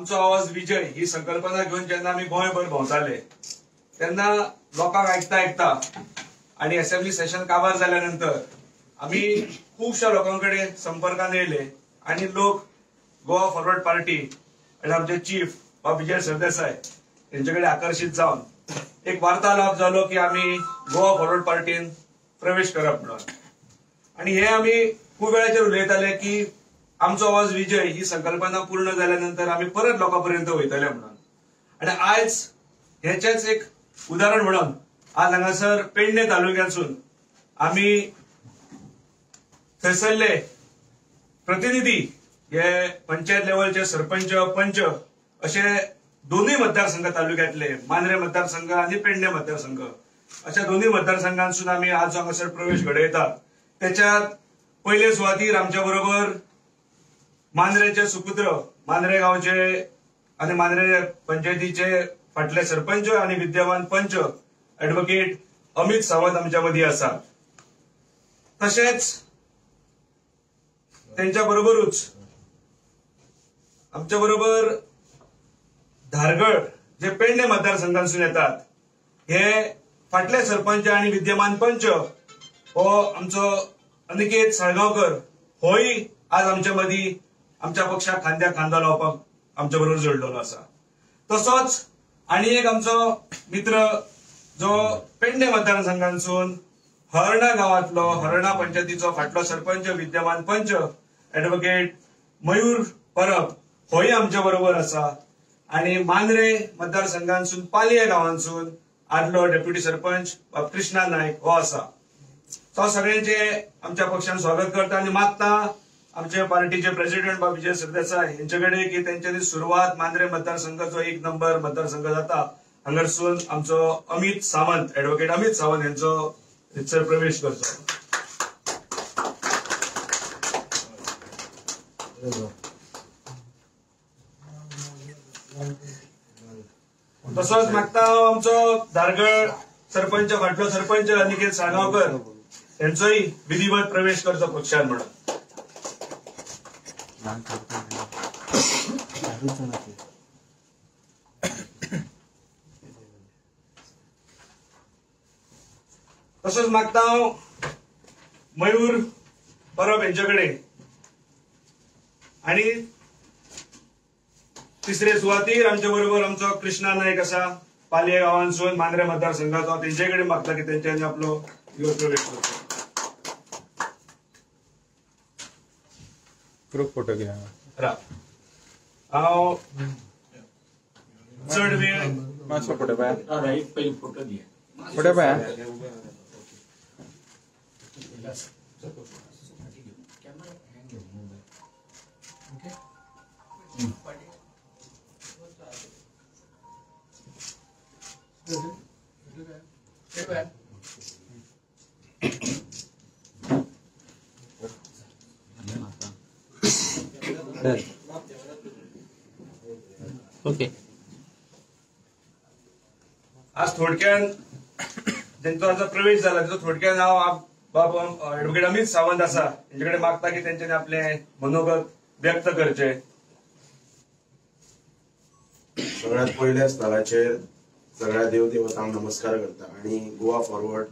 आमचो आवाज विजय ही संकल्पना घेवन जेन्ना आमी गोंयभर भोंवताले तेन्ना लोकांक आयकता आयकता आनी असेंब्ली सेशन काबार जाल्या नंतर आमी खुबश्या लोकां कडेन संपर्कान येयले आनी लोक गोवा फॉरवर्ड पार्टी आनी आमचे चीफ बाब विजय सरदेसाय हेंचे कडेन आकर्शीत जावन एक वार्तालाप जालो की आमी गोवा फॉरवर्ड पार्टीन प्रवेश करप म्हणून. आनी हे आमी खूब वेळाचेर उलयताले की आमचो आवाज विजय ही संकल्पना पूर्ण जाल्या नंतर आमी परत लोकां पर्यंत वयतले म्हणून. आनी आयज हेचेच एक उदाहरण म्हणून आज हांगासर पेडणे तालुक्यातसून आमी थंयसरले प्रतिनिधी हे पंचायत लेवलचे सरपंच, पंच अशे दोनूय मतदारसंघ तालुक्यातले, मांद्रे मतदारसंघ आनी पेडणे मतदारसंघ अशा दोनूय मतदारसंघांसून आमी आज हांगासर प्रवेश घडयतात. त्याच्यात पयले सुवातीर आमच्या बरोबर मांद्रेचे सुपुत्र, मांद्रे गांवचे आनी मांद्रे पंचायतीचे फाटले सरपंच आनी विद्यमान पंच ऍडव्होकेट अमित सावंत आमच्या मदीं आसात. तशेंच त्यांच्या बरोबरूच आमच्या बरोबर धारगळ जे पेडणे मतदारसंघांसून येतात हे फाटले सरपंच आनी विद्यमान पंच हो आमचो अनिकेत साळगांवकर होय आज आमच्या मदीं आमच्या पक्षाक खांद्याक खांदो लावपाक आमच्या बरोबर जोडलेलो आसा. तसोच आनी एक आमचो मित्र जो पेडणे मतदारसंघांसून हरणा गांवांतलो हरणा पंचायतीचो फाटलो सरपंच विद्यमान पंच ऍडव्होकेट मयूर परब होय आमच्या बरोबर आसा. आनी मांद्रे मतदारसंघांसून पालये गांवांसून आदलो डेप्युटी सरपंच बाब कृष्णा नायक हो आसा. तो सगळ्यांचे आमच्या पक्षान स्वागत करता आनी मागता आमचे पार्टीचे प्रेसिडेंट बाब विजय सरदेसाय हेंचे कडेन की तेंच्यांनी सुरवात मांद्रे मतदारसंघाचो 1 नंबर मतदारसंघ जाता हांगारसून आमचो अमित सावंत, ऍडव्होकेट अमित सावंत हेंचो थंयसर प्रवेश करचो. तसोच मागता हांव आमचो धारगळ सरपंच, फाटलो सरपंच अनिकेत साळगांवकर हेंचोय विधिवत प्रवेश करचो पक्षान म्हणून. तसोच मागता हांव मयूर परब हेंचे कडेन आनी तिसरे सुवातीर आमच्या बरोबर आमचो कृष्णा नायक आसा पालये गांवांसून मांद्रे मतदारसंघाचो, तेंचे कडेन मागता की तेंच्यांनी आपलो प्रवेश करचो. ग्रुप फोटो घ्या. हांव चड वेळ मातसो फोटो पळय, पयलीं फोटो दिया, फोटो पळय. ओके. आज थोडक्यान जेंचो आजो प्रवेश जाला तेचो थोडक्यान हांव बाब ऍडव्होकेट अमित सावंत आसा हेंचे कडेन मागता की तेंच्यांनी आपले मनोगत व्यक्त करचे. सगळ्यात पयल्या स्थलाचेर सगळ्या देवदेवतांक नमस्कार करता आनी गोवा फॉरवर्ड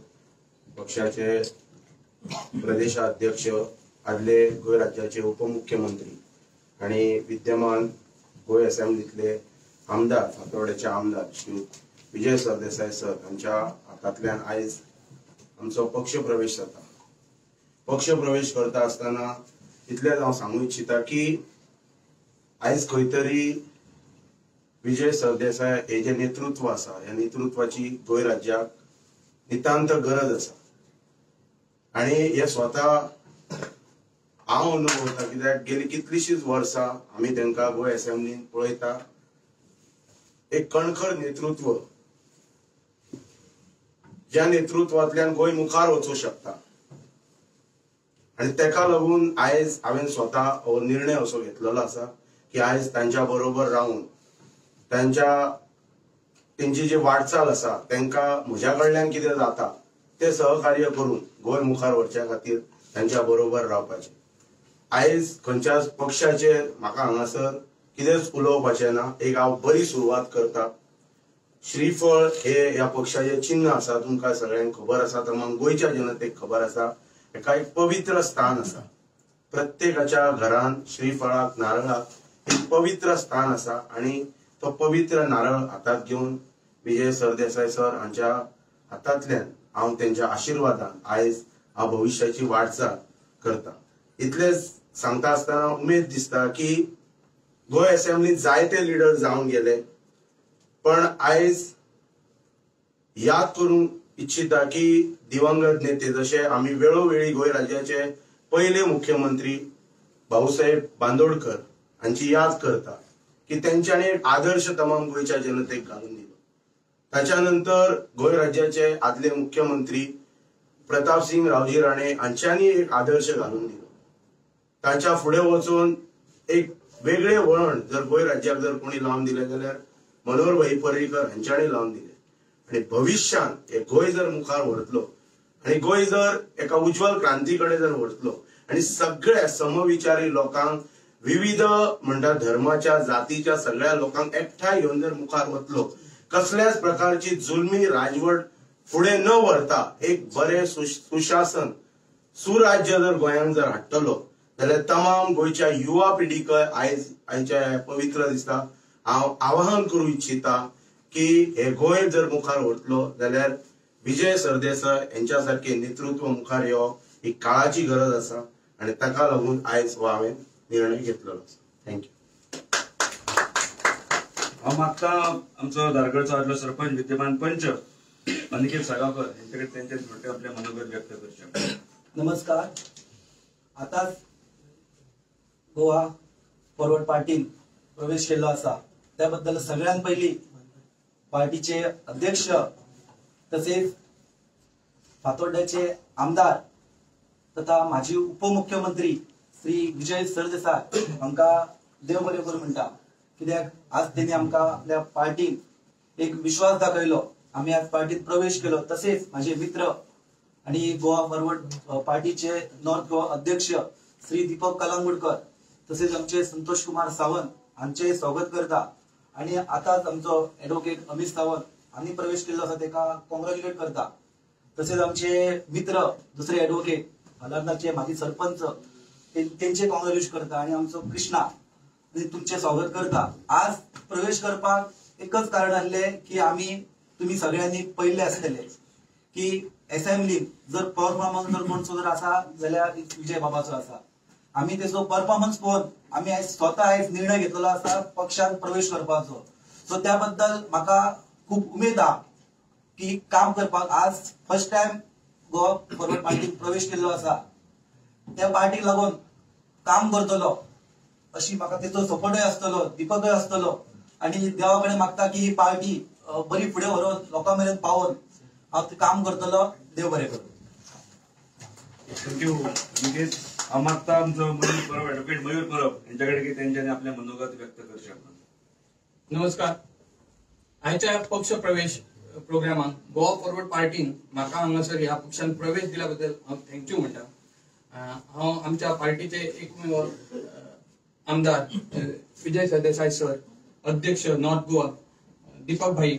पक्षाचे प्रदेशाध्यक्ष, आदले गोंय राज्याचे उपमुख्यमंत्री आनी विद्यमान गोंय असेंब्लीतले आमदार, फातोर्डेचे आमदार श्री विजय सरदेसाय सर हांच्या हातांतल्यान आयज आमचो पक्ष प्रवेश जाता. पक्ष प्रवेश करता आसतना इतलेंच हांव सांगू इच्छिता की आयज खंय तरी विजय सरदेसाय हे जे नेतृत्व आसा ह्या नेतृत्वाची गोंय राज्याक नितांत गरज आसा आनी हे स्वता हांव अनुभवता कित्याक गेली कितलीशीच वर्सां आमी तांकां गोंय असेंब्लीन पळयता. एक कणखर नेतृत्व ज्या नेतृत्वांतल्यान गोंय मुखार वचूंक शकता आनी तेका लागून आयज हांवें स्वता हो निर्णय असो घेतलेलो आसा की आयज तांच्या बरोबर रावून तेंची जी वाटचाल आसा तांकां म्हज्या कडल्यान कितें जाता ते सहकार्य करून गोंय मुखार व्हरच्या खातीर तांच्या बरोबर रावपाचें. आयज खंयच्या पक्षाचेर म्हाका हांगासर कितेंच उलोवपाचें ना. एक हांव बरी सुरवात करता. श्रीफळ हे ह्या पक्षाचें चिन्ह आसा, तुमकां सगळ्यांक खबर आसा, तमाम गोंयच्या जनतेक खबर आसा. हेका एक पवित्र स्थान आसा. प्रत्येकाच्या घरान श्रीफळाक, नारळाक एक पवित्र स्थान आसा आनी तो पवित्र नारळ हातात घेवन विजय सरदेसाय सर हांच्या हातांतल्यान हांव तेंच्या आशिर्वादान आयज हांव भविश्याची वाटचाल करता. इतलेंच सांगता आसतना उमेद दिसता की गोंय असेंब्लीत जायते लिडर जावन गेले, पण आयज याद करूंक इच्छिता की दिवंगत नेते जशे आमी वेळोवेळी गोंय राज्याचे पयले मुख्यमंत्री भाऊसाहेब बांदोडकर हांची याद करता की तेंच्यांनी एक आदर्श तमाम गोंयच्या जनतेक घालून दिलो. ताच्या नंतर गोंय राज्याचे आदले मुख्यमंत्री प्रतापसिंग रावजी राणे हांच्यांनी एक आदर्श घालून दिलो. ताच्या फुडें वचून एक वेगळे वळण जर गोंय राज्याक जर कोणी लावन दिलें जाल्यार मनोहर भाई पर्रीकर हांच्यांनी लावन दिलें. आनी भविश्यांत हे गोंय जर मुखार व्हरतलो आनी गोंय जर एका उज्ज्वल क्रांती कडेन जर व्हरतलो आनी सगळ्या समविचारी लोकांक, विविध म्हणटा धर्माच्या, जातीच्या सगळ्या लोकांक एकठांय घेवन जर मुखार वतलो, कसल्याच प्रकारची जुलमी राजवट फुडें न व्हरता एक बरें सुशासन, सुराज्य जर गोंयांत जर हाडटलो जाल्यार तमाम गोंयच्या युवा पिढीक आयज आयच्या पवित्र दिसता हांव आवाहन करूं इच्छिता की हे गोंय जर मुखार व्हरतलो जाल्यार विजय सरदेसाय हेंच्या सारके नेतृत्व मुखार येवप ही काळाची गरज आसा आनी ताका लागून आयज हो हांवें निर्णय घेतलेलो आसा. Thank you. हांव मागता आमचो धारगळचो आदलो सरपंच, विद्यमान पंच अनिकेत साळगांवकर हेंचे कडेन तेंचे थोडे आपले मनोगत व्यक्त करचे. नमस्कार. आतांच गोवा फॉरवर्ड पार्टीन प्रवेश केल्लो आसा, त्या बद्दल सगळ्यात पयलीं पार्टीचे अध्यक्ष तसेच फातोड्ड्याचे आमदार तथा माजी उपमुख्यमंत्री श्री विजय सरदेसाय हांकां देव बरें करूं म्हणटा. कित्याक आज तेणी आमकां आपल्या पार्टीन एक विश्वास दाखयलो, आमी आज पार्टीत प्रवेश केलो. तसेच माझे मित्र आणि गोवा फॉरवर्ड पार्टीचे नॉर्थ गोवा अध्यक्ष श्री दीपक कलांगुडकर तसेच आमचे संतोष कुमार सावंत हांचे स्वागत करता. आणि आताच आमचो एडवोकेट अमित सावंत हांणी प्रवेश केल्लो आसा तेका कॉंग्रॅच्युलेट करता. तसेच आमचे मित्र दुसरे एडवोकेट हलार्नाचे माजी सरपंच तेंचे कॉंग्रॅच्युलेट करता. आणि आमचो कृष्णा तुमचे स्वागत करता. आज प्रवेश करपाक एकच कारण आसलें की आमी तुमी सगळ्यांनी पळयल्ले आसतले की असेंब्लीन जर परफॉर्मन्स जर कोणचो जर आसा जाल्यार विजय बाबाचो आसा. आमी तेजो परफॉर्मन्स पळोवन आमी आयज स्वता आयज निर्णय घेतलेलो आसा पक्षान प्रवेश करपाचो. सो त्या बद्दल म्हाका खूब उमेद आहा की काम करपाक. आज फर्स्ट टायम गोवा फॉरवर्ड पार्टीन प्रवेश केल्लो आसा, त्या पार्टीक लागून काम करतलो अशी म्हाका तेजो सपोर्टय आसतलो, दीपकय आसतलो. आनी देवा कडेन मागता की ही पार्टी बरी फुडें व्हरोन लोकां मेरेन पावोवन हांव ते काम करतलो. देव बरें करूं. Thank you Aniket. हांव मागता आमचो मयूर परब, एडवोकेट मयूर परब हेंच्या कडेन की तेंच्यांनी आपलें मनोगत व्यक्त करचें. नमस्कार. आयच्या पक्ष प्रवेश प्रोग्रामाक गोवा फॉरवर्ड पार्टीन म्हाका हांगासर ह्या पक्षान प्रवेश दिल्या बद्दल हांव thank you म्हणटा. हांव आमच्या पार्टीचे एकमेव आमदार विजय सरदेसाय सर, अध्यक्ष नॉर्थ गोवा दीपक भाई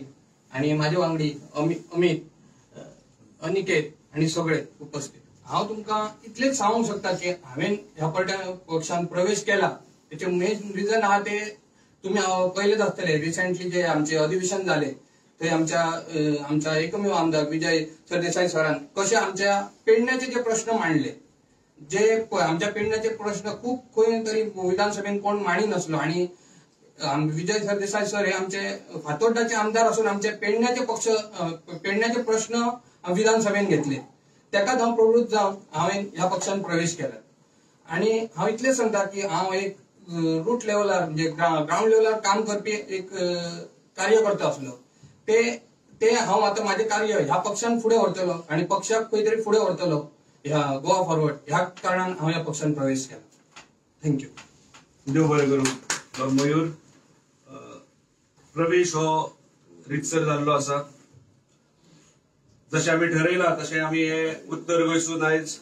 आनी म्हाजे वांगडी अमित, अनिकेत आनी सगळे उपस्थित. हांव तुमकां इतलेंच सांगूंक शकता की हांवें ह्या पक्षान प्रवेश केला तेचें मेन रिजन आहा ते तुमी पळयलेच आसतले. रिसेंटली जे आमचे अधिवेशन जाले थंय आमच्या एकमेव आमदार विजय सरदेसाय सरान कशे आमच्या पेडण्याचे जे प्रश्न मांडले, जे आमच्या पेडण्याचे प्रश्न खूब खंय तरी विधानसभेन कोण मांडी नासलो आनी विजय सरदेसाय सर हे आमचे फातोड्डाचे आमदार आसून आमचे पेडण्याचे पेडण्याचे प्रश्न विधानसभेन घेतले. तेकाच हांव प्रवृत्त जावन हांवें ह्या पक्षान प्रवेश केला. आनी हांव इतलें सांगता की हांव एक रूट लेवलार म्हणजे ग्रावंड लेवलार काम करपी एक कार्यकर्तो आसलो, ते हांव आतां म्हाजें कार्य ह्या पक्षान फुडें व्हरतलो आनी पक्षाक खंय तरी फुडें व्हरतलो ह्या गोवा फॉरवर्ड ह्या कारणान हांव ह्या पक्षान प्रवेश केला. Thank you. देव बरें करूं. मयूर, प्रवेश हो रितसर जाल्लो आसा. जशें आमी ठरयलां तशें आमी हे उत्तर गोंयसून आयज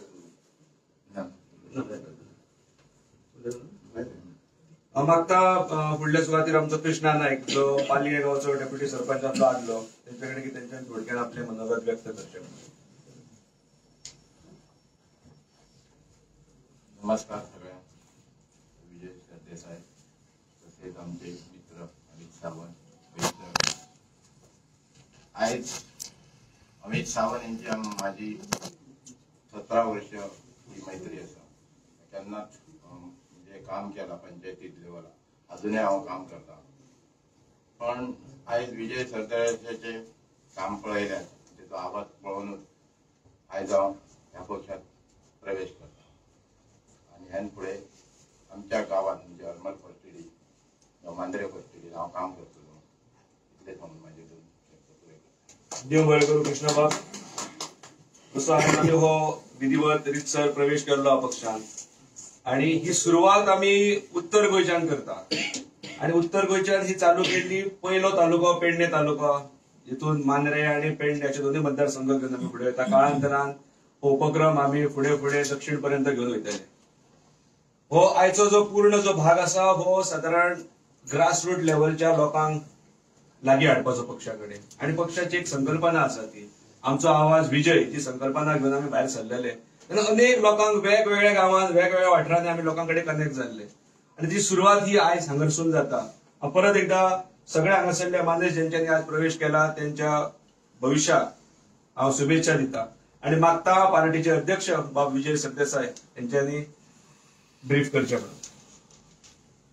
हांव मागता फुडल्या सुवातेर आमचो कृष्णा नायक जो पालयें गांवचो डेप्युटी सरपंच आमचो आदलो, तेंच्या कडेन की तेंच्यान थोडक्यान आपलें मनोगत व्यक्त करचें. नमस्कार सगळ्यांक. विजय सरदेसाय तसेच आमचे मित्र अमित सावंत. आयज अमित सावंत यांची माझी 17 वर्ष ही मैत्री आसा. केन्नाच म्हणजे काम केला पंचायतीत लेवला, अजूनय हांव काम करता. पण आयज विजय सरदेसायाचे काम पळयल्यार, तेचो आवाज पळोवनूच आयज हांव ह्या पक्षात प्रवेश करता. आनी ह्यान फुडें आमच्या गांवांत म्हणजे हरमल फस्टडी, मांद्रे फस्टडी हांव काम करतलो. इतलेंच म्हणून म्हाजे दोन शब्द पुरे करता. देव बरें करूं कृष्णबाब. जसो आमी हो विधिवत रितसर प्रवेश केल्लो पक्षान आनी ही सुरवात आमी उत्तर गोंयच्यान करता. आनी उत्तर गोंयच्यान ही चालू केल्ली पयलो तालुको पेडणे तालुको, जितून मांद्रे आनी पेडणे अशे दोनूय मतदारसंघ घेवन आमी फुडें वयता. काळांतरान हो उपक्रम आमी फुडें फुडें दक्षिण पर्यंत घेवन वयतले. हो आयचो जो पूर्ण जो भाग आसा हो सादारण ग्रासरूट लेवलच्या लोकांक लागीं हाडपाचो पक्षा कडेन. आनी पक्षाची एक संकल्पना आसा ती आमचो आवाज विजय जी संकल्पना घेवन आमी भायर सरलेले तेन्ना अनेक लोकांक वेगवेगळ्या गांवांत वेगवेगळ्या वाठारांनी आमी लोकां कडेन कनेक्ट जाल्ले आनी ती सुरवात ही आयज हांगारसून जाता. परत एकदा सगळ्या हांगासरल्या मानेस ज्यांच्यानी आज प्रवेश केला त्यांच्या भविष्याक हांव शुभेच्छा दिता आनी मागता पार्टीचे अध्यक्ष बाब विजय सरदेसाय यांच्यानी ब्रीफ करचे म्हणून.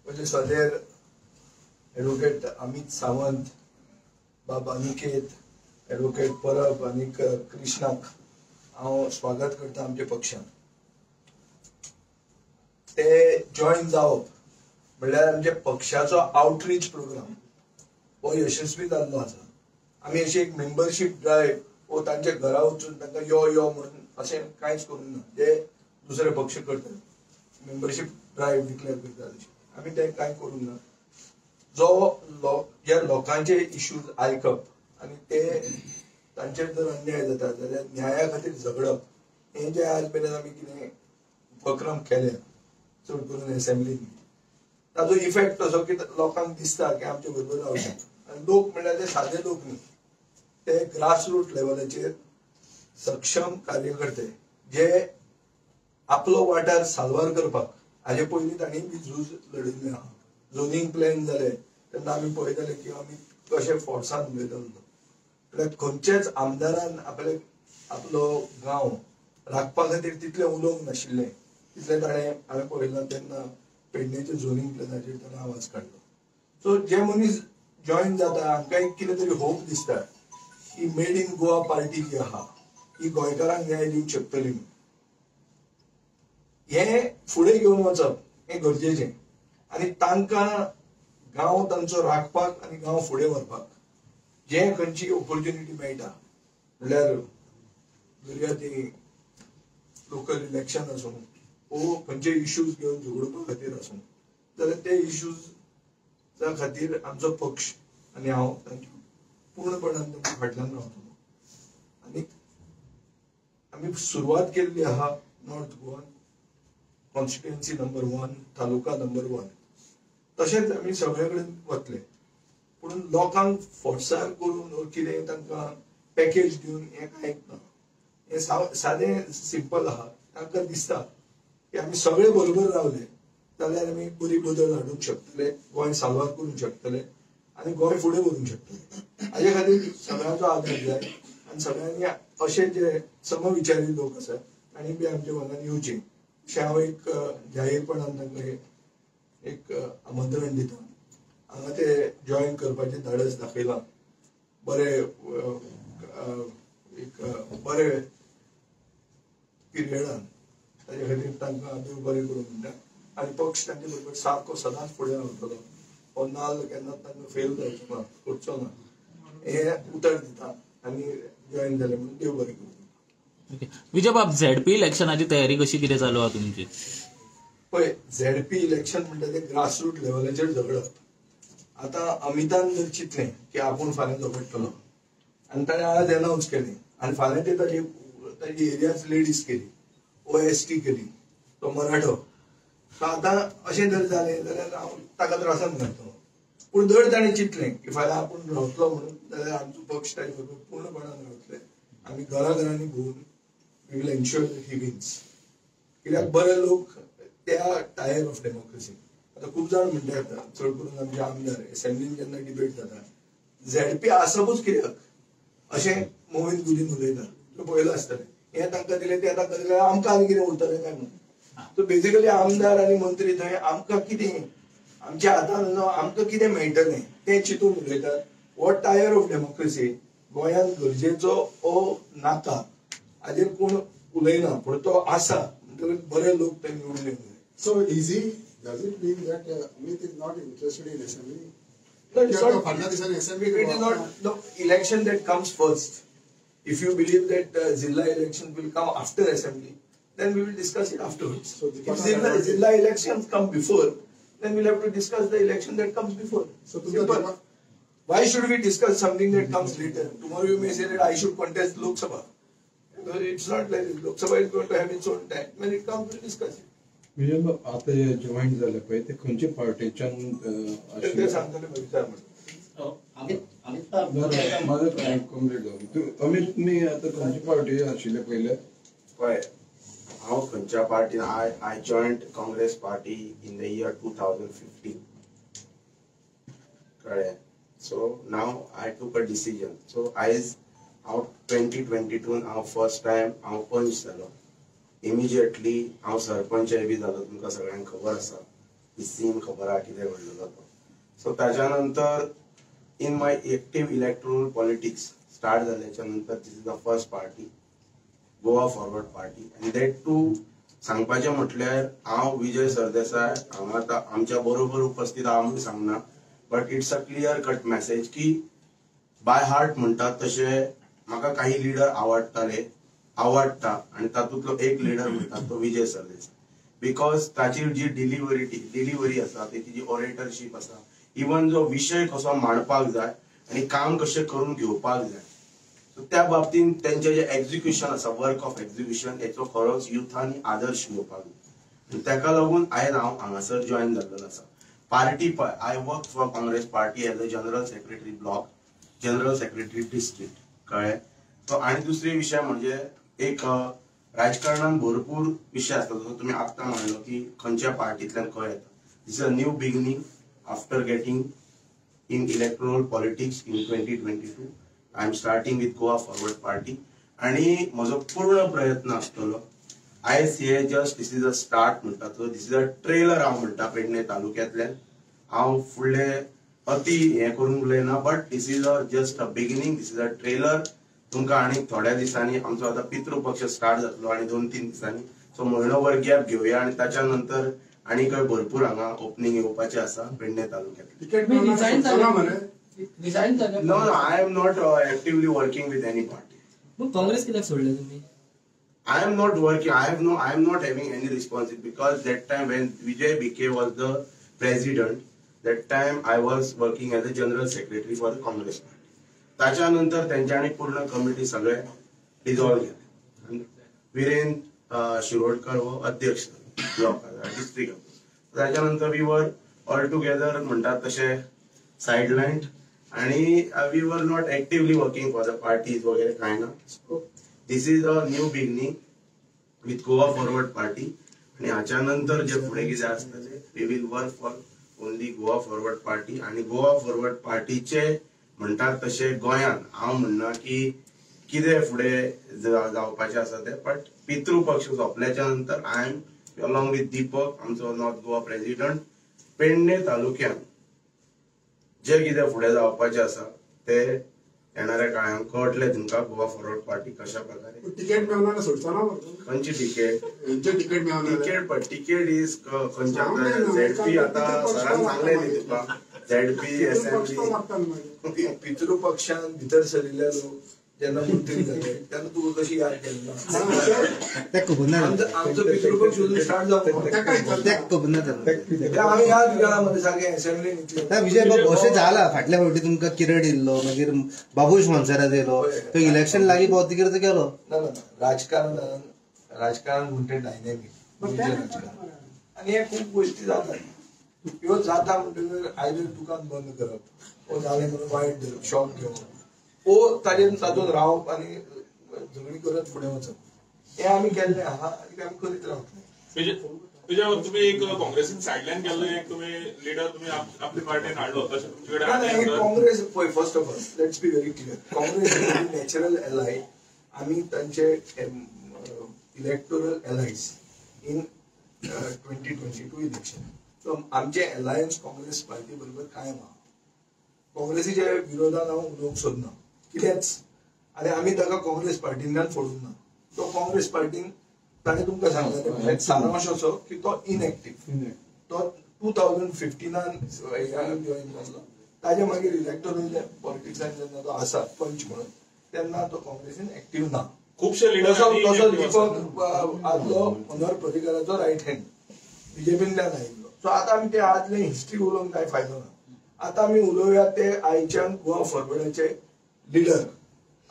म्हणजे सदेर एडवोकेट अमित सावंत, बाब अनिकेत, एडवोकेट परब आनी कृष्णाक हांव स्वागत करता आमच्या पक्षान. ते जॉईन जावप म्हणल्यार आमच्या पक्षाचो आउटरीच प्रोग्राम हो यशस्वी जाल्लो आसा. आमी अशी एक मेंबरशीप ड्रायव्ह वो तांच्या घरा वचून तांकां यो यो म्हणून अशें कांयच करूंक ना. जे दुसरे पक्ष करतात मेंबरशीप ड्रायव्ह डिक्लेअर करतात तशें आमी तें कांय करूंक ना. जो ज्या लोकांचे इश्यूज आयकप आनी ते तांचेर जर अन्याय जाता जाल्यार न्याया खातीर झगडप हें जें आज मेरेन आमी कितें उपक्रम केले चड करून एसेंब्लीन ताजो इफेक्ट असो की लोकांक दिसता की आमचे बरोबर रावचे. आनी लोक म्हणल्यार ते सादे लोक न्ही, ते ग्रासरूट लेवलाचेर सक्षम कार्यकर्ते जे आपलो वाठार साल्वार करपाक हाजे पयलीं तांणी बी झूज लढिल्लें आहा. झोनींग प्लॅन जाले तेन्ना आमी पळयताले की आमी कशे फोर्सान उलयतालो. म्हळ्यार खंयच्याच आमदारान आपले आपलो गांव राखपा खातीर तितलें उलोवंक नाशिल्लें तितलें ताणें हांवें पळयलां तेन्ना पेडणेच्या झोनींग प्लॅनाचेर ताणें आवाज काडलो. सो जे मनीस जॉईन जाता हांकां एक कितें तरी होप दिसता की मेड इन गोवा पार्टी जी आहा ही गोंयकारांक न्याय दिवंक शकतली. हें फुडें घेवन वचप हें गरजेचें आनी तांकां गांव तांचो राखपाक आनी गांव फुडें व्हरपाक जे खंयची ऑपॉर्च्युनिटी मेळटा म्हणल्यार धरया ती लोकल इलेक्शन आसूं वो खंयचे इश्यूज घेवन झगडपा खातीर आसूं जाल्यार ते इश्यूजा खातीर आमचो पक्ष आनी हांव तांच्या पूर्णपणान तांच्या फाटल्यान रावतलो. आनी आमी सुरवात केल्ली आहा नॉर्थ गोवान कॉन्स्टिट्युएन्सी नंबर 1 तालुका नंबर 1 तशेंच आमी सगळे कडेन वतले. पूण लोकांक फोर्सार करून वा कितें तांकां पॅकेज दिवन हें कांय ना. हें सादें सिंपल आहा. तांकां दिसता की आमी सगळे बरोबर रावले जाल्यार आमी बरी बदल हाडूंक शकतले, गोंय साल्वार करूंक शकतले आनी गोंय फुडें व्हरूंक शकतले. हाजे खातीर सगळ्यांचो आदार जाय आनी सगळ्यांनी अशे जे समविचारी लोक आसात तांणी बी आमच्या वांगडा येवचे अशें हांव एक जाहीरपणान तांकां एक आमंत्रण दिता. हांगा ते जॉईन करपाचें धाडस दाखयलां, बरे एक बरे पिरियडान ताजे खातीर तांकां देव बरें करूं म्हणटा. आनी पक्ष तांचे बरोबर सारको सदांच फुडें रावतलो. हो नाल्ल केन्नाच तांकां फेल जावचो ना, करचो ना हें उतर दिता आनी जॉईन जालें म्हणून देव बरें करूं. विजय बाब, झेडपी इलेक्शनाची तयारी कशी कितें चालू आहा तुमची? पळय, झेडपी इलेक्शन म्हणटा ते ग्रासरूट लेवलाचेर झगडप. आतां अमितान जर चिंतलें की आपूण फाल्यां झगडटलो आनी ताणें आज एनावन्स केलें आनी फाल्यां ते ताजी एरियाज लेडीज केली, OST केली, तो मराठो, सो आतां अशें जर जालें जाल्यार हांव ताका त्रासान घालतलो. पूण जर ताणें चिंतलें की फाल्यां आपूण रावतलो म्हणून जाल्यार आमचो पक्ष ताजे बरोबर पूर्णपणान रावतले. आमी घराघरांनी भोंवून we will ensure that he wins. कित्याक बरे लोक त्या टायर ऑफ डेमोक्रेसी. आतां खूब जाण म्हणटात चड करून आमचे आमदार एसेंब्लीन जेन्ना डिबेट जाता झेडपी आसपूच कित्याक अशें मोविन गुदीन उलयतात. तो पळयलां आसतलें, हें तांकां दिलें तें तांकां दिलें, आमकां आनी कितें उरतलें काय म्हणून. सो बेजिकली आमदार आनी मंत्री थंय आमकां कितें आमच्या हातान आमकां कितें मेळटलें तें चिंतून उलयतात. हो टायर ऑफ डेमोक्रेसी गोंयांत गरजेचो ओ नाका हाजेर कोण उलयना, पूण तो आसा म्हणटकच बरे लोक थंय निवडून येवंक जाय. So easy, does it mean that Amit is not interested in assembly? No, it's not. It is not the election that comes first. If you believe that Zilla election will come after assembly, then we will discuss it afterwards. So if Zilla elections come before, then we'll have to discuss the election that comes before. So simple. Why should we discuss something that comes later? Tomorrow you may say that I should contest Lok Sabha. It's not like this. Lok Sabha is going to have its own time. When it comes, we'll discuss it. म्हणजे आता हे join झाले पळय ते खंयचे पार्टीच्यान ते सांगतले विचार माझं कंप्लीट जावं. अमित तुमी आतां खंयचे पार्टी आशिल्ले पयले? पळय हांव खंयच्या पार्टीन, I joined Congress party in the year 2015. कळ्ळें? So now I took a decision. So आयज हांव 2022 हांव फर्स्ट टायम हांव पंच जालो. इमिजिएटली हांव सरपंचय बी जालो. तुमकां सगळ्यांक खबर आसा, ही सीन खबर आहा कितें घडलेलो तो. सो ताच्या नंतर in my active electoral politics start जाल्याच्या नंतर this is the first party, Goa Forward Party. आनी that to सांगपाचें म्हटल्यार हांव विजय सरदेसाय हांगा आतां आमच्या बरोबर उपस्थित आहा म्हूण सांगना, but it's a clear cut message की बाय हार्ट म्हणटात तशें म्हाका काही लिडर आवडटाले, आवडटा, आनी तातूंतलो एक लिडर म्हणटात तो विजय सरदेसाय. Because ताची जी डिलिव्हरी आसा, तेची जी ऑरेटरशीप आसा, इवन जो विशय कसो मांडपाक जाय आनी काम कशें करून घेवपाक जाय, सो त्या बाबतींत तेंचें जें एक्झिक्युशन आसा, वर्क ऑफ एक्झिक्युशन, हेचो खरोच युथांनी आदर्श घेवपाक जाय. आनी ताका लागून आयज हांव हांगासर जॉयन जाल्लो आसा. पार्टी पळय, I work for Congress party as a general secretary block, general secretary district. कळ्ळें? सो आनी दुसरे विशय म्हणजे एक राजकारणान भरपूर विशय आसता. जसो तुमी आत्तां म्हणलो की खंयच्या पार्टींतल्यान खंय येता. This is a new beginning after getting in electoral politics in 2022. I am starting with Goa Forward Party आनी म्हजो पूर्ण प्रयत्न आसतलो. आयज हे just this is a start म्हणटा, तो this is a trailer हांव म्हणटा. पेडणे तालुक्यांतल्यान हांव फुडले अति हें करूंक उलयना, but this is a just a beginning, this is a trailer. तुमकां आनी थोड्या दिसांनी आमचो आतां पितृपक्ष स्टार्ट जातलो आनी 2-3 दिसांनी, सो म्हयनोभर गॅप घेवया आनी ताच्या नंतर आनीकय भरपूर हांगा ओपनिंग येवपाचें आसा पेडणे तालुक्यांत. No, no, I am not actively working with any party. Congress कित्याक सोडलें तुमी? I am not working. I am not having any responsibility because that time when Vijay Bhike was the president, that time I was working as a general secretary for the Congress party. ताच्या नंतर तेंच्यांनी पूर्ण committee सगळे dissolve केले. विरेन शिरोडकर हो अध्यक्ष block district. ताच्या नंतर we were all together म्हणटात तशे सायडलायन आणि we were not actively working for the parties वगैरे काय ना. So this is a new beginning with Goa Forward Party आणि हाच्या नंतर जे फुडें कितें आसतलें we will work for only Goa Forward Party. आणि गोवा फॉरवर्ड पार्टीचे म्हणटात तशें गोंयांत हांव म्हणना की कितें फुडें जावपाचें आसा तें, बट पितृपक्ष सोंपल्याच्या नंतर I am along with Deepak आमचो नॉर्थ गोवा प्रेसिडेंट पेडणे तालुक्यांत जे कितें फुडें जावपाचें आसा ते येणाऱ्या काळान कळटलें तुमकां गोवा फॉरवर्ड पार्टी कशा प्रकारे. तिकेट मेळना सोडचो ना? खंयची तिकेट? तिकेट मेळना. तिकेट पण तिकेट is खंयच्या झेडपी आतां सरान सांगलें न्ही तुका, झेडपी एसएमबी पितृपक्षान भितर सरिल्ले लोक जेन्ना मंत्री जाले तेन्ना तुका कशी याद केली ना? आमचो पितृपक्ष अजून स्टार्ट जावंक आमी याद केला मरे सारकें असेंब्लीन. विजय बाब अशें जाला फाटल्या फावटी तुमकां किरड येयल्लो, मागीर बाबूश मोन्सेरात येयलो, तो इलेक्शन लागीं पावतकीर तो गेलो. ना ना, राजकारणान राजकारण म्हणटा डायनेमीक. राजकारण आनी हे खूब गोश्टी जातात. ह्यो जाता म्हणटकीर आयदर दुकान बंद करप ओ जालें म्हणून वायट धरप, शॉक घेवप ओ ताजेर तातूंत रावप आनी झगडी करत फुडें वचप, हें आमी केल्लें आहा आनी आमी करीत रावतले. तुमी एक काँग्रेसीन सायडलायन केल्ले एक तुमी लिडर तुमी आपली पार्टीन हाडलो तशें तुमचे कडेन काँग्रेस पळय, first of all let's be very clear, Congress natural ally, आमी तांचे electoral allies in 2022 election. So आमचे अलायन्स काँग्रेस पार्टी बरोबर कायम आहा. काँग्रेसीच्या विरोधान हांव उलोवंक सोदना कितेंच, आनी आमी ताका काँग्रेस पार्टींतल्यान फोडूंक ना. तो काँग्रेस पार्टीन ताणें तुमकां सांगला सारांश असो की तो इनएक्टीव, तो 2015 जॉईन जाल्लो, ताजे मागीर इलेक्टोरल पॉलिटिक्सान जेन्ना तो आसा पंच म्हणून तेन्ना तो काँग्रेसीन एक्टीव ना. खुबशे लिडर्स तसो दीपक आदलो मनोहर पर्रीकराचो रायट हँड बीजेपींतल्यान आयिल्लो. सो आतां आमी ते आदले हिस्ट्री उलोवंक कांय फायदो ना. आतां आमी उलोवया ते आयच्यान गोवा फॉरवर्डाचे लिडर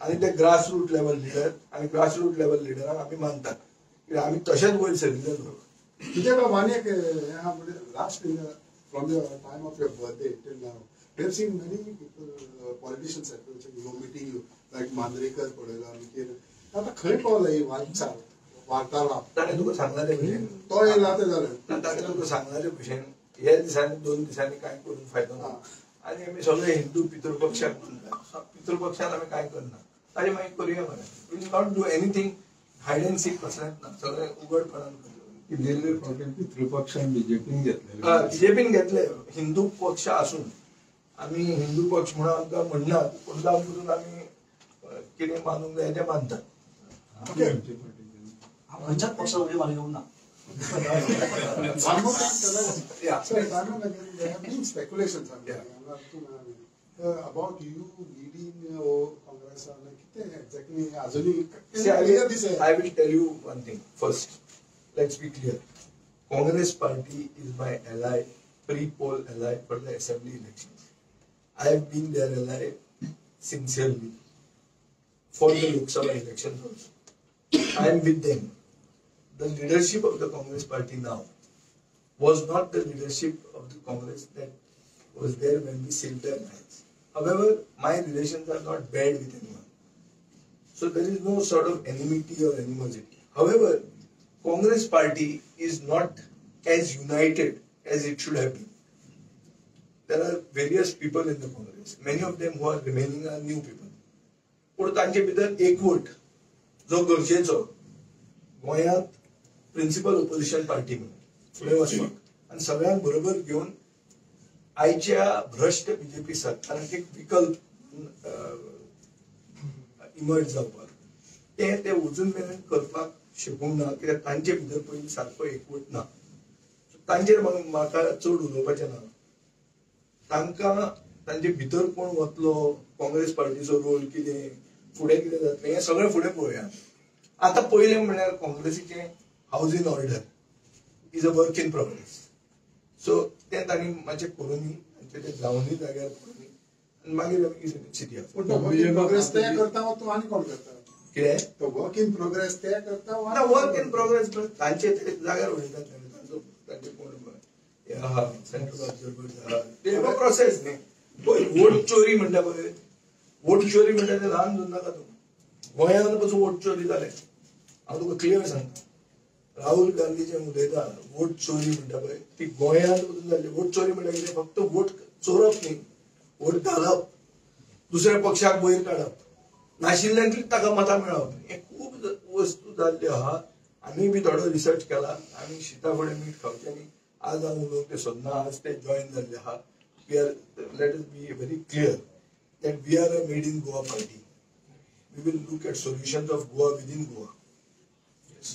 आनी ते ग्रास रूट लेवल लिडर, आनी ग्रास रूट लेवल लिडरांक आमी मानतात कित्याक आमी तशेंच वयर सरिल्ले लोक. तुजे बाब आनी एक last from the time of your birthday till now we have seen many people politicians approaching you, meeting you, like Mandrekar पळयला, मागीर आतां खंय पावला ही वाटचाल वार्तालाप? ताणें तुका सांगला ते भशेन तो येयला तें जालें, ताणें तुका सांगला ते भशेन हे दिसांनी 2 दिसांनी कांय करून फायदो ना. आनी आमी सगळे हिंदू पितृपक्षाक मानतात, पितृपक्षान आमी कांय करना, ताजे मागीर करुया मरे. Will not do anything hide and seek कसलेंच ना, सगळें उघडपणान करया. गेल्ले फावटी पितृपक्षान बीजेपीन घेतले, बीजेपीन घेतले. हिंदू पक्ष आसून आमी हिंदू पक्ष म्हणून आमकां म्हणनात, पूण जावन पसून आमी कितें मानूंक जाय तें मानतात. खंयच्याच पक्षाक उडी मारूंक ना. Speculations about you leading Congress, कितें exactly अजूनही? I will tell you one thing first. Let's be clear. Congress party is my ally, pre-poll ally for the assembly elections. I have been their ally sincerely for the Lok Sabha elections also. I am with them. The leadership of the Congress party now was not the leadership of the Congress that was there when we sealed the alliance. However, my relations are not bad with anyone. So there is no sort of enmity or animosity. However, Congress party is not as united as it should have been. There are various people in the Congress. Many of them who are remaining are new people. पूण तांचे भितर एकवट जो गरजेचो गोंयांत principal opposition party म्हणून फुडें वचपाक आनी सगळ्यांक बरोबर घेवन आयच्या भ्रश्ट बीजेपी सरकाराक एक विकल्प इमर्ज जावपाक ते ते अजून मेरेन करपाक शकूंक ना, कित्याक तांचे भितर पयलीं सारको एकवट ना. तांचेर म्हाका चड उलोवपाचें ना. तांकां तांचे भितर कोण वतलो, काँग्रेस पार्टीचो रोल कितें, फुडें कितें जातलें, हें सगळें फुडें पळोवया. आतां पयलें म्हणल्यार काँग्रेसीचें house in order is a work in progress. So तें तांणी मातशें करूनी, तांचें तें जावनूय जाग्यार करूनी आनी मागीर आमी चिंतया. प्रोग्रेस ते करता तूं आनी कोण करता? कितें तो वर्क इन प्रोग्रेस ते करता ना, वर्क इन प्रोग्रेस तांचे ते जाग्यार उलयतात, तांचो तांचे कोण हे आहा सेंट्रल ऑब्जर्वर आहा, ते प्रोसेस न्ही. पळय वोट चोरी म्हणटा पळय, वोट चोरी म्हणटा तें ल्हान धरून नाका तूं. गोंयांत पसून वोट चोरी जालें, हांव तुका क्लियर सांगता. राहुल गांधी जे उलयता वोट चोरी म्हणटा पळय ती गोंयांत पसून जाली. वोट चोरी म्हणटा कितें, फक्त वोट चोरप न्ही, वोट घालप, दुसऱ्या पक्षाक वयर काडप, नाशिल्ल्यांतली ताका मतां मेळप, हें खूब वस्तू जाल्ल्यो आहा. आमी बी थोडो रिसर्च केला, आमी शिता फुडें मीठ खावचें न्ही. आज हांव उलोवंक तें सोदना, आज ते जॉयन जाल्ले आहा. We are, let us be very clear that we are a made in Goa party. We will look at solutions of Goa within Goa.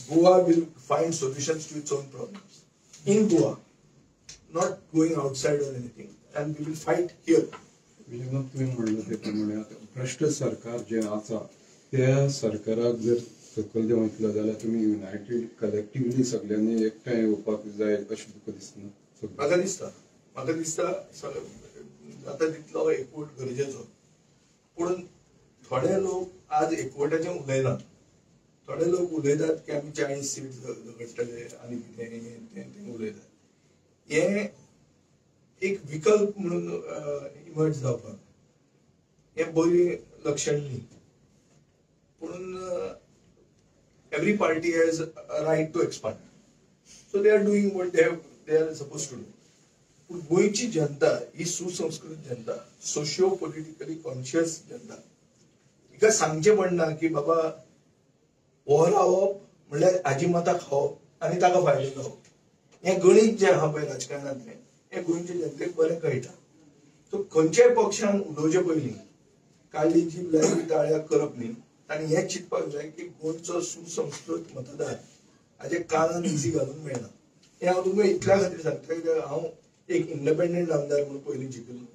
Goa will find solutions to its own problems in Goa, not going outside or anything, and we will fight here. विजयबाब, तुवें म्हणलें ते प्रमाणे आतां भ्रश्ट सरकार जें आसा त्या सरकाराक जर सकयल देंवयतलो जाल्यार तुमी युनायटेड कलेक्टिवली सगळ्यांनी एकठांय येवपाक जाय अशें तुका दिसना? म्हाका दिसता, म्हाका दिसता जाता तितलो एकवट गरजेचो. पूण थोडे लोक आज एकवटाचें उलयनात. थोडे लोक उलयतात की आमी 40 सीट झगडटले आनी कितें हें तें उलयतात. हें एक विकल्प म्हणून इमर्ज जावपाक हें बरी लक्षण न्ही. पूण every party has a right to expand, so they are doing what they are suppose to do. पूण गोंयची जनता ही सुसंस्कृत जनता, सोशियो पॉलिटिकली कॉन्शियस जनता, हिका सांगचें पडना की बाबा हो रावप म्हणल्यार हाजी मतां खावप आनी ताका फायदो जावप. हें गणीत जें आहा पळय राजकारणांतलें हें गोंयचे जनतेक बरें कळटा. सो खंयच्याय पक्षान उलोवचे पयलीं काडली जीब लायली ताळ्याक करप न्ही. तांणी हें चिंतपाक जाय की गोंयचो सुसंस्कृत मतदार हाजे कानान इजी घालून मेळना. हें हांव तुमकां इतल्या खातीर सांगता कित्याक हांव एक इंडिपेंडंट आमदार म्हणून पयलीं जिखलो,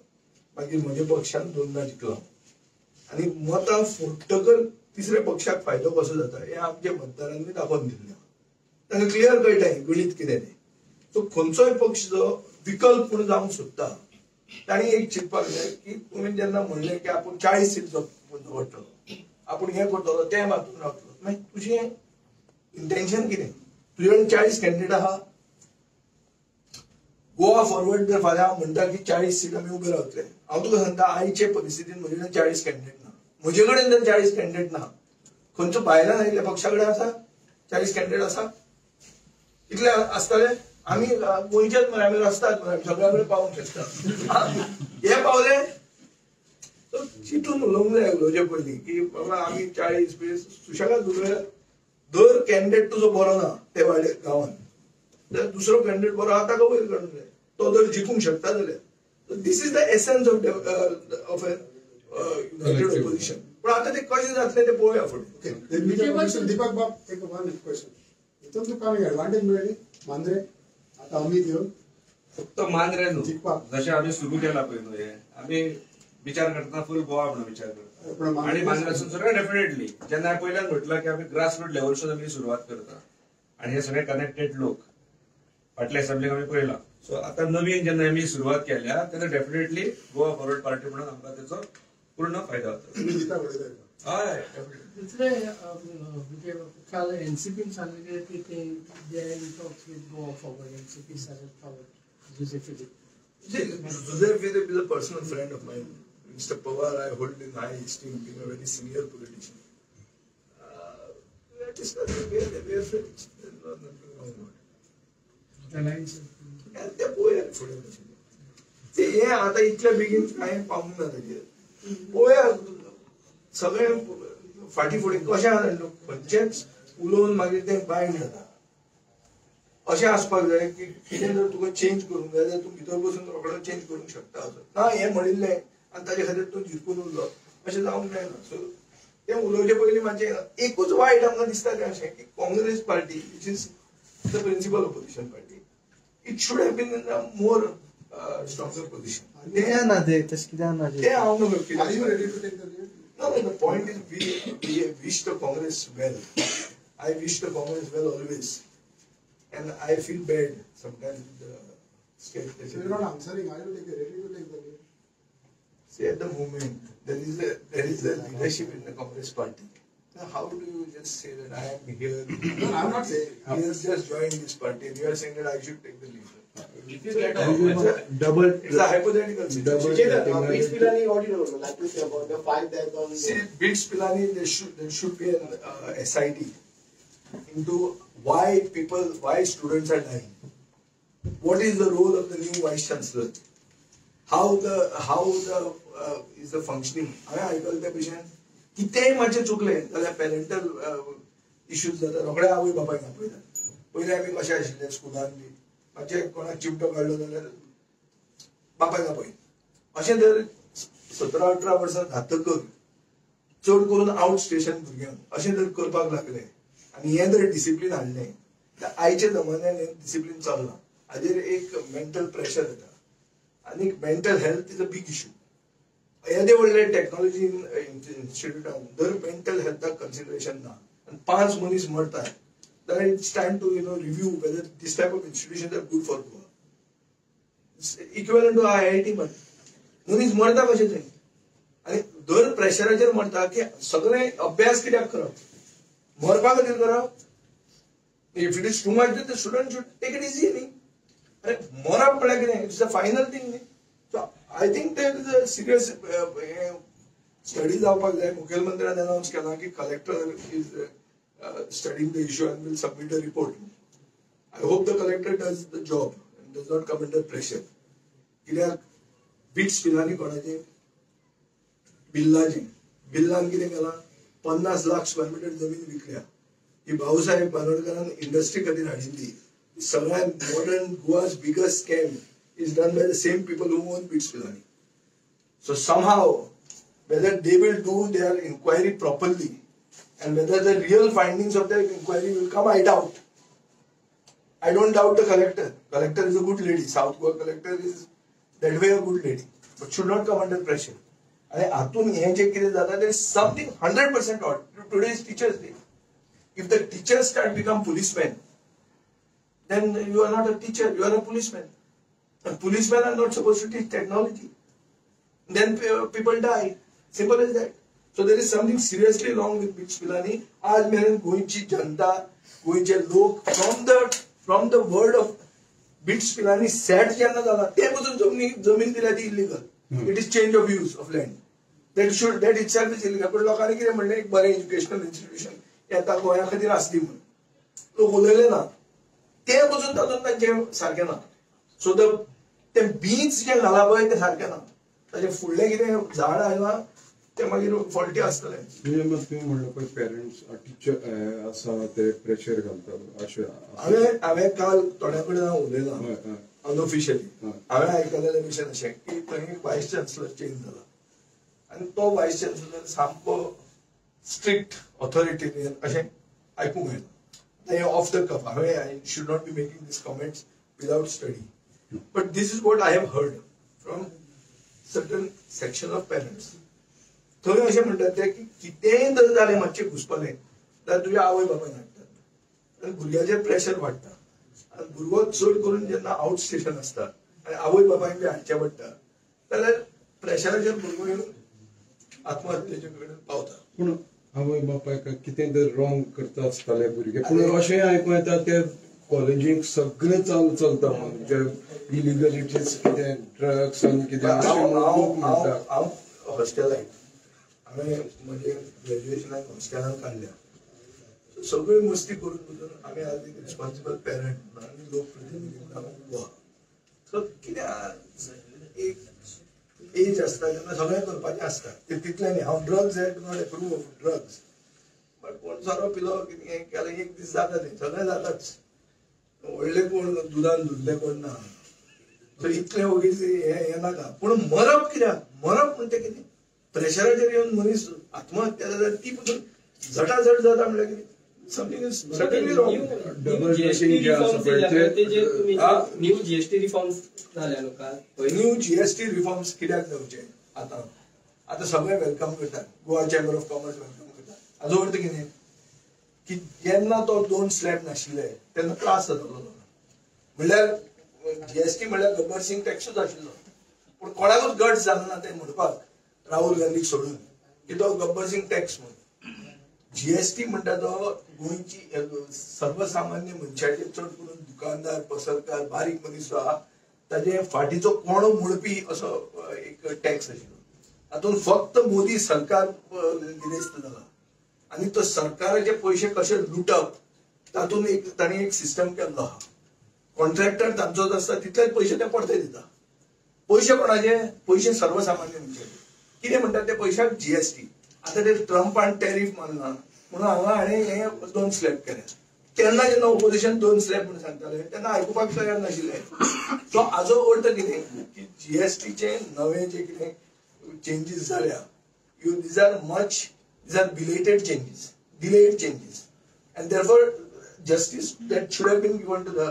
मागीर म्हज्या पक्षान दोनदां जिखलो आनी मतां फोडटकर तिसऱ्या पक्षाक फायदो कसो जाता हें आमच्या मतदारांनी दाखोवन दिल्लें. तांकां क्लियर कळटा हें गणीत कितें तें. सो खंयचोय पक्ष जो विकल्प म्हणून जावंक सोदता तांणी एक चिंतपाक जाय की तुमी जेन्ना म्हणलें की आपूण 40 सीट जोडटलो, आपूण हें करतलो तें मातून रावतलो, मागीर तुजें इंटेन्शन कितें? तुजे कडेन 40 कॅन्डिडेट आहा. गोवा फॉरवर्ड जर फाल्यां हांव म्हणटा की 40 सीट आमी उबे रावतले, हांव तुका सांगता आयचे परिस्थितीन म्हजे कडेन 40 कॅन्डिडेट ना. म्हजे कडेन जर 40 कॅन्डिडेट ना, खंयचो भायल्यान आयिल्ल्या पक्षा कडेन आसा 40 कॅन्डिडेट आसा? इतले आसतले? आमी गोंयचेच मरे, आमी रस्तात मरे, आमी सगळ्या कडेन पावूंक शकता. हे पावले चिंतून उलोवंक जाय उलोवचे पयलीं की बाबा आमी 40 बीस सुशेगाद उलयल्यार दर कॅन्डिडेट तुजो बरो ना ते वाडे गांवान, जाल्यार दुसरो कॅन्डिडेट बरो आहा ताका वयर काडूंक जाय, तो जर जिखूंक शकता जाल्यार. This is the essence of a united opposition. पूण आतां तें कशें जातलें तें पळोवया फुडें. दीपक बाब, एक वन क्वेश्चन, हितून तुका एडवांटेज मेळ्ळी मांद्रे आतां अमीत येवन? फक्त मांद्रे न्हू, जशें आमी सुरू केला पळय न्हू, हें आमी विचार करतना फूल गोवा म्हणून विचार करता आनी मांद्र्यासून सगळें डेफिनेटली जेन्ना हांवें पयल्यान म्हटलां की आमी ग्रास रूट लेवलसून आमी सुरवात करता आनी हे सगळे कनेक्टेड लोक फाटल्या असेंब्लीक आमी पळयला. सो आतां नवीन जेन्ना आमी सुरवात केल्या तेन्ना डेफिनेटली गोवा फॉरवर्ड पार्टी म्हणून आमकां तेचो पूर्ण फायदो जाता. हय, दुसरें काल एनसीपीन सांगलें की ते they are in talks with Goa Forward, NCP Sharad Pawar, Jose Philip. Jose Philip is a personal friend of mine. Mr. Pawar, I hold in high esteem, being a very senior politician. We are discussing, we are friends. There is nothing wrong about it. Alliance. ते पळोवया फुडें कशें ते हें आतां इतले बेगीन कांय पावूंक ना ताजेर. पळोवया सगळें फाटीं फुडें कशें आसा लोक खंयचेच उलोवन मागीर तें बायंड जाता. अशें आसपाक जाय की कितें जर तुका चेंज करूंक जाय जाल्यार तूं भितर बसून रोखडो चेंज करूंक शकता. असो ना हें म्हणिल्लें आनी ताजे खातीर तूं जिरकून उरलो अशें जावंक जायना. सो तें उलोवचे पयलीं मातशें एकूच वायट आमकां दिसता तें अशें की Congress party which is the principal opposition party, it should have been in a more stronger position. कित्याक ना ते तशें कित्याक ना तें हांव न्हू. No, no, the point is we wish the Congress well. I wish the Congress well always. And I feel bad sometimes with the state president. So you're not answering. Are you ready to take the lead? See, at the moment, there is a leadership in the Congress party. Now, how do you just say that I am here? No, I'm not saying. He has just joined this party and you are saying that I should take the lead. If you get double, it's a hypothetical situation. BITS Pilani, what do you like to say about the 5 deaths on? See, BITS Pilani, there should be an SIT into why students are dying. What is the role of the new vice chancellor? How the is the functioning? हांवें आयकलें त्या भशेन कितेंय मातशें चुकलें जाल्यार parental issues जाता, रोखडे आवय बापायक आपयतात. पयलीं आमी कशें आशिल्ले स्कुलान बी मातशें कोणाक चिमटो काडलो जाल्यार बापायक आपय. अशें जर 17-18 वर्सां जातकच चड करून आउट स्टेशन भुरग्यांक अशें जर करपाक लागले आनी हें जर डिसिप्लीन हाडलें तर आयच्या जमान्यान हें डिसिप्लीन चलना. हाजेर एक मेंटल प्रेशर येता आनी mental health is a big issue. येदे व्हडले टॅक्नोलॉजी इन्स्टिट्यूटान जर मेंटल हेल्थाक कन्सिडरेशन ना आनी 5 मनीस मरतात जाल्यार it's time to review whether this type of institution are good for Goa. Equivalent to IIT मर मनीस मरता कशें थंय आनी दर प्रेशराचेर मरता की सगळे अभ्यास कित्याक करप. मरपा खातीर करप? If it is too much the student should take it easy न्ही. अरे मरप म्हळ्यार कितें? It's a final thing न्ही. So I think there is a serious study जावपाक जाय. मुखेलमंत्र्यान अनावन्स केला की collector is studying the issue and will submit a report. I hope the collector does the job and does not come under pressure. कित्याक bits Pilani कोणाचे बिल्लाचे बिल्लान कितें केलां 50 lakh square metre जमीन विकल्या. ही भाऊसाहेब बांदोडकरान इंडस्ट्री खातीर हाडिल्ली. सगळ्यात modern Goa's biggest scam is done by the same people who own BITS Pilani. So somehow whether they will do their inquiry properly and whether the real findings of their inquiry will come, I doubt. I don't doubt the collector. Collector is a good lady. South Goa collector is that way a good lady, but should not come under pressure. आणि हातून हे जे कितें जाता, there is something 100% odd. Today is Teachers' Day. If the teachers start become policemen, then you are not a teacher, you are a policeman. And policemen are not supposed to teach technology. Then people die. Simple as that. So there is something seriously wrong with BITS Pilani. आज मेरेन गोंयची जनता, गोंयचे लोक from the word of BITS Pilani set जेन्ना जाला ते पसून जमीन दिल्या ती illegal. It is change of use of land. That itself is illegal. पण लोकांनी कितें म्हणलें, एक बरें एज्युकेशनल इन्स्टिट्यूशन येता गोंया खातीर आसली म्हणून लोक उलयले ना, ते पसून तातूंत तांचें सारकें ना. सो the ते बीज जें घाला पळय तें सारकें ना, ताजें फुडलें कितें झाड आयलां ते मागीर फॉल्टी आसतलें. तुवें म्हणलें पळय पेरंट्स टिचर आसा ते प्रेशर घालतात अशें. हांवें काल थोड्या कडेन हांव उलयलां अनऑफिशियली. हांवें आयकलेलें भशेन अशें की थंय वायस चान्सलर चेंज जाला आनी तो वायस चान्सलर सामको स्ट्रिक्ट ऑथॉरिटेरियन अशें आयकूंक आयलां. आतां हें ऑफ the cuff, हांवें I should not be making these comments without study, but this is what I have heard from certain section of parents. थंय अशें म्हणटात ते की कितेंय जर जालें मातशें घुसपलें जाल्यार तुज्या आवय बापायन हाडटात आनी भुरग्याचेर प्रेशर वाडटा. आनी भुरगो चड करून जेन्ना आवट स्टेशन आसता आनी आवय बापायन बी हाडचें पडटा जाल्यार प्रेशराचेर भुरगो येवन आत्महत्येचे कडेन पावता. पूण आवय बापायक कितें जर रॉंग करता आसताले भुरगे, पूण अशें आयकूं येता ते कॉलेजीक सगळें चलता म्हणजे इलिगलिटीज कितें ड्रग्स आनी कितें. हांव हॉस्टेलायट, हांवें म्हजें ग्रॅज्युएशनाक हॉस्टेलान काडल्या. सगळी मस्ती करून पसून आमी आज एक रिस्पॉन्सिबल पेरंट आनी लोकप्रतिनिधी म्हणून हांव उबो आहा. सो कितें एक एज आसता जेन्ना सगळें करपाचें आसता ते तितलें न्ही. हांव drugs I do not approve of drugs, but कोण सोरो पिलो कितें केलें एक दीस जाता तें सगळें जाताच. व्हडले कोण दुदान धुतले कोण ना, सो इतलें ओगीच हें नाका. पूण मरप कित्याक? मरप म्हणटा कितें प्रेशराचेर येवन मनीस आत्महत्या जाता ती पसून झटाझट जाता म्हणल्यार कितें something is certainly wrong. Double GST new GST reforms जाल्या लोकांक. न्यू जीएसटी रिफॉर्म्स कित्याक जावचे? आतां आतां सगळे welcome करतात, Goa chamber of commerce welcome करतात. हाजो अर्थ कितें की जेन्ना तो 2 स्लॅब नाशिल्ले तेन्ना त्रास जातालो लोकांक. म्हणल्यार जीएसटी म्हणल्यार गब्बर सिंग टॅक्सूच आशिल्लो, पूण कोणाकूच गट्स जालो ना तें म्हणपाक राहुल गांधीक सोडून की तो गब्बर सिंग टॅक्स म्हणून. जीएसटी म्हणटा तो गोंयची सर्वसामान्य मनशाचे, चड करून दुकानदार, पसरकार, बारीक मनीस आहा ताजे फाटीचो कोणो मोडपी असो एक टॅक्स आशिल्लो. तातूंत फक्त मोदी सरकार गिरेस्त जाला आनी तो सरकाराचे पयशे कशे लुटप तातूंत एक तांणी एक सिस्टम केल्लो आहा. कॉन्ट्रॅक्टर तांचोच आसता तितलेच पयशे ते परते दिता. पयशे कोणाचे? पयशे सर्वसामान्य मनशाचे. कितें म्हणटात ते पयशाक? जीएसटी. आतां ते ट्रंपान टॅरीफ मारला म्हणून हांगा हाणें हे 2 स्लॅब केले. तेन्ना जेन्ना ओपोजिशन 2 स्लॅब म्हणून सांगताले तेन्ना आयकुपाक तयार नाशिल्ले. सो हाजो अर्थ कितें की जीएसटीचे नवे जे कितें चेंजीस जाल्या, you these are much these are belated changes, delayed changes, and therefore justice that should have been given to the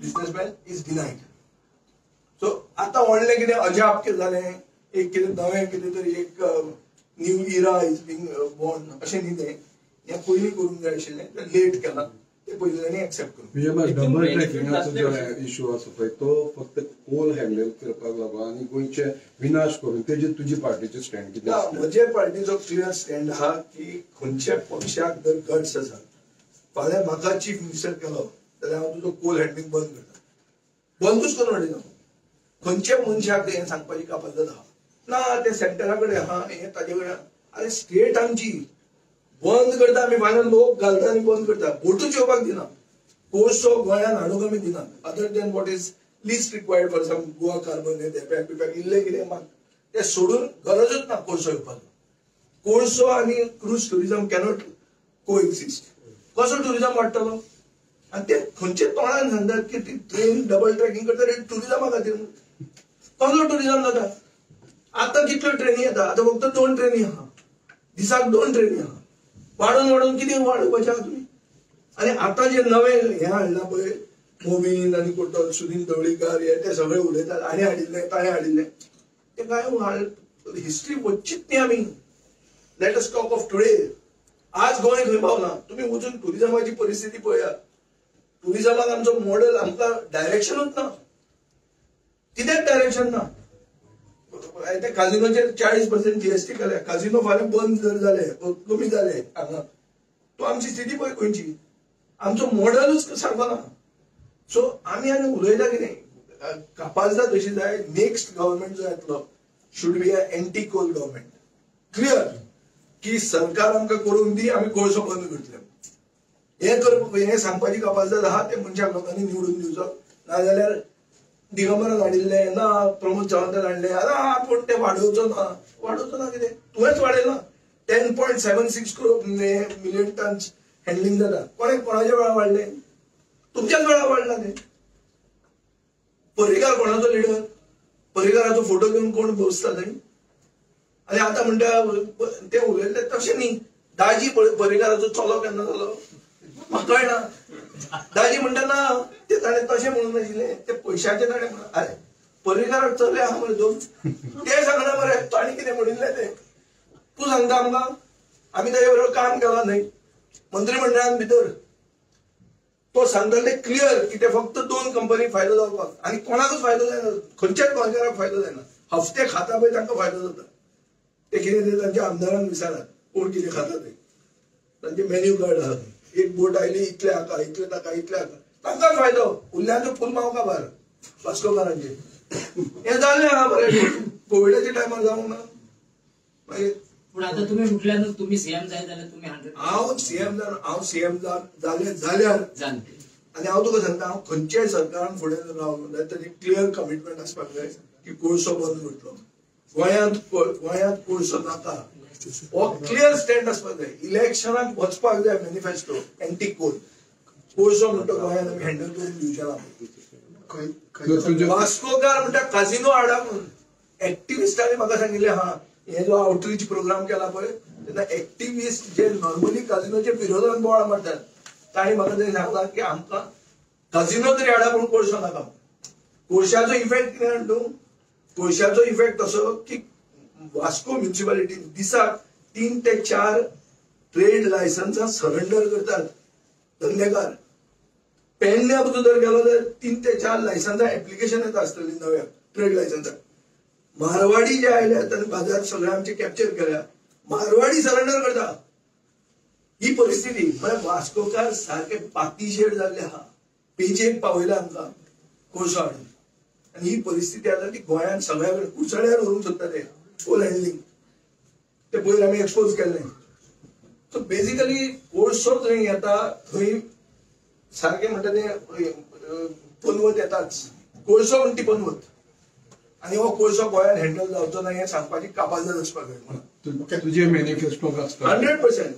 businessman is denied. So आतां व्हडलें कितें अजाप कितें जालें, एक कितें नवें कितें तरी एक new era is being born अशें न्ही तें. हें पयलीं करूंक जाय आशिल्लें, तें लेट केलां, तें पयलीं तांणी एक्सेप्ट करूंक. डबल ट्रॅकिंगाचो जो इशू आसा पळय तो फक्त कोल हँडल करपाक लागून आनी गोंयचे विनाश करून तेजे तुजी पार्टीचे स्टँड कितें आसतलें? म्हजे पार्टीचो क्लियर स्टँड आहा की खंयच्या पक्षाक जर गट्स आसा, फाल्यां म्हाका चीफ मिनिस्टर केलो जाल्यार हांव तुजो कोल हँडलिंग बंद करता, बंदूच करून हाडिना. खंयच्या मनशाक हें सांगपाची कापाजदाद आहा ना, ते सेंटरा कडेन आहा, हें ताजे कडेन. आरे स्टेट आमची, बंद करता आमी, फाल्यां लोक घालता आनी बंद करता, बोटूच येवपाक दिना, कोळसो गोंयांत हाडूंक आमी दिना, other than what is least required for some Goa carbon हे पॅक बिपॅक इल्लें कितें मात ते सोडून गरजूच ना कोळसो येवपाचो. कोळसो आनी क्रूज टुरिजम कॅनॉट कोएक्सिस्ट. कसो टुरिजम वाडटलो? आनी ते खंयचे तोंडान सांगतात की ती ट्रेन डबल ट्रॅकिंग करता टुरिजमा खातीर. कसलो टुरिजम जाता? आतां कितल्यो ट्रेनी येता? आतां फक्त 2 ट्रेनी आहा, दिसाक 2 ट्रेनी आहा. वाडून वाडून कितें वाडोवपाचें आहा तुमी? आनी आतां जे नवें हें हाडलां पळय, मोबीन आनी कोटल सुनील ढवळीकर हे ते सगळे उलयतात, हाणें हाडिल्लें ताणें हाडिल्लें, ते काय हिस्ट्री वच्चीच न्ही आमी. Let us talk of today. आज गोंय खंय पावलां? तुमी वचून टुरिजमाची परिस्थिती पळयात. टुरिजमाक आमचो मॉडल, आमकां डायरेक्शनूच ना, कित्याक डायरेक्शन ना? ते काजिनोचेर 40% जीएसटी केल्या, काजिनो फाल्यां बंद जर जाले, कमी जाले हांगा, तो आमची स्थिती पळय खंयची. आमचो मॉडलूच सारको ना. सो आमी आनी उलयता कितें, कापाजदाद अशी जाय. नेक्स्ट गव्हर्मेंट जो येतलो should be a anti coal government. Clear की सरकार आमकां करूंक दी, आमी कोळसो बंद करतले. हें करप, हें सांगपाची कापाजदाद आहा ते मनशाक लोकांनी निवडून दिवचो. नाजाल्यार दिगंबरान हाडिल्लें ना, प्रमोद सावंतान हाडलें, ना पूण ते वाडोवचो ना, वाडोवचो ना कितें? तुवेंच वाडयलां. 10.76 crore million tons handling जाता. कोणें कोणाच्या वेळार वाडलें? तुमच्याच वेळार वाडलां तें. पर्रीकार कोणाचो लिडर? पर्रीकाराचो फोटो घेवन कोण बसता थंय? आनी आतां म्हणटा ते उलयले तशें न्ही. दाजी पर्रीकाराचो चलो केन्ना जालो म्हाका कळना. दाजी म्हणटा ना ते ताणें तशें म्हणून नाशिल्लें, ते पयशाचें ताणें म्हणून. अरे पर्रीकाराक चले आहा मरे दोन, ते सांगना मरे ताणें कितें म्हणिल्लें तें. तूं सांगता आमकां? आमी ताजे बरोबर काम केलां न्हय मंत्रीमंडळान भितर. तो सांगताले क्लियर की ते फक्त 2 कंपनीक फायदो जावपाक, आनी कोणाकूच फायदो जायना, खंयच्याच गोंयकाराक फायदो जायना. हफ्ते खाता पळय तांकां फायदो जाता. ते कितें ते तांच्या आमदारांक विचारात कोण कितें खाता ते. तांचे मेन्यू कार्ड आहा, एक बोट आयली इतले हाका, इतले ताका, इतले हाका, तांकां फायदो. उरल्यांचो फूल मावका भार वास्कोकारांचे. हें जाल्लें आहा बरें कोविडाच्या टायमार जावंक ना. मागीर पूण आतां तुमी म्हटल्यार तुमी सीएम जाय जाल्यार तुमी 100. हांव सीएम जावन, हांव सीएम जालें जाल्यार आनी हांव तुका सांगता, हांव खंयच्याय सरकारान फुडें रावलो जाल्यार ताची क्लियर कमिटमेंट आसपाक जाय की कोळसो बंद करतलो, गोंयांत गोंयांत कोळसो नाका, हो क्लियर स्टँड आसपाक जाय. इलेक्शनाक वचपाक जाय मॅनिफेस्टो एंटी कोल. कोळसो म्हणटा गोंयांत आमी हँडल करून दिवचे ना. वास्कोकार म्हणटा काजिनो हाडा म्हणून एक्टिविस्टांनी म्हाका सांगिल्लें. हा, हे जो आउटरीच प्रोग्राम केला पळय तेन्ना एक्टिविस्ट जे नॉर्मली काजिनोच्या विरोधान बोवाळ मारतात तांणी म्हाका तें सांगलां की आमकां काजिनो तरी हाडा पूण कोळसो नाका. कोळशाचो इफेक्ट कितें जाणा तूं? कोळशाचो इफेक्ट असो की वास्को म्युनिसिपालिटी दिसाक 3 ते 4 ट्रेड लायसन्सां सरेंडर करतात धंदेकार. पेडण्या तूं जर गेलो जाल्यार 3 ते 4 लायसन्सां एप्लिकेशन येता आसतली नव्या ट्रेड लायसन्सां. मारवाडी जे आयले तांणी बाजार सगळे आमचे कॅप्चर केल्या, मारवाडी सरेंडर करता. ही परिस्थिती म्हळ्यार वास्कोकार सारके पातीशेर जाल्ले आहा, पेजेक पावयला आमकां कोळसो हाडून. आनी ही परिस्थिती आसा ती गोंयांत सगळ्या कडेन कुसड्यार व्हरूंक सोदता ते कोल हँडलिंग, ते पयर आमी एक्सपोज केल्लें. सो बेजिकली कोळसो जंय येता थंय सारकें म्हणटा ते पनवत येताच. कोळसो म्हण ती पनवत, आनी हो कोळसो गोंयांत हँडल जावचो ना हें सांगपाची कापाजदाद आसपाक जाय. तुजे मॅनिफेस्टो 100%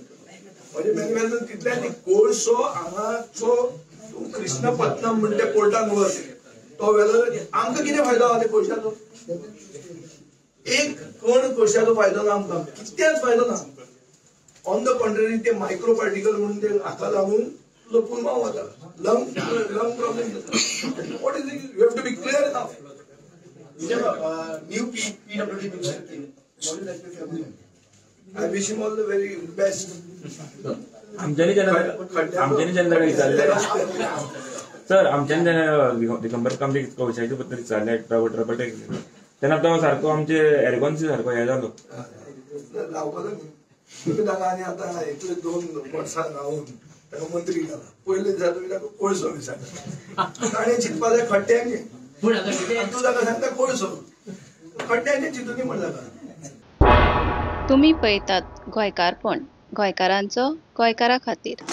म्हजे मॅनिफेस्टो तितल्यान कोळसो हांगाचो तूं कृष्णपत्तनम म्हणटे पोर्टान वच, तो व्हेलो आमकां कितें फायदो आहा ते कोळशाचो? एक कण कोळशाचो फायदो ना आमकां, कित्याच फायदो ना. ऑन the contrary ते मायक्रो पार्टिकल म्हणून ते हाका लागून तुजो पुलमांव वता, लंग लंग प्रॉब्लेम जाता. What is you have to be clear now. New PWD minister came. What would you like to say about him? I wish him all the very best. आमच्यानी जनता विचारले. Sir आमच्यान जेन्ना दिगंबर कामती कौशाचे बद्दल विचारलें trouble तेन्ना तो सारको आमचे एरगॉन्सी सारको हे जालो रावपाचो न्ही तुमी ताका आनी आतां इतले 2 वर्सां रावून ताका मंत्री जाला. पयले दिसा तुमी ताका कोळसो विचारता, ताणें चिंतपा जाय खड्ड्यांचे. पूण आतां कितें तूं ताका सांगता कोळसो, खड्ड्यांचे चिंतूनी म्हण ताका. तुमी पळयतात गोंयकारपण, गोंयकारांचो गोंयकारा खातीर.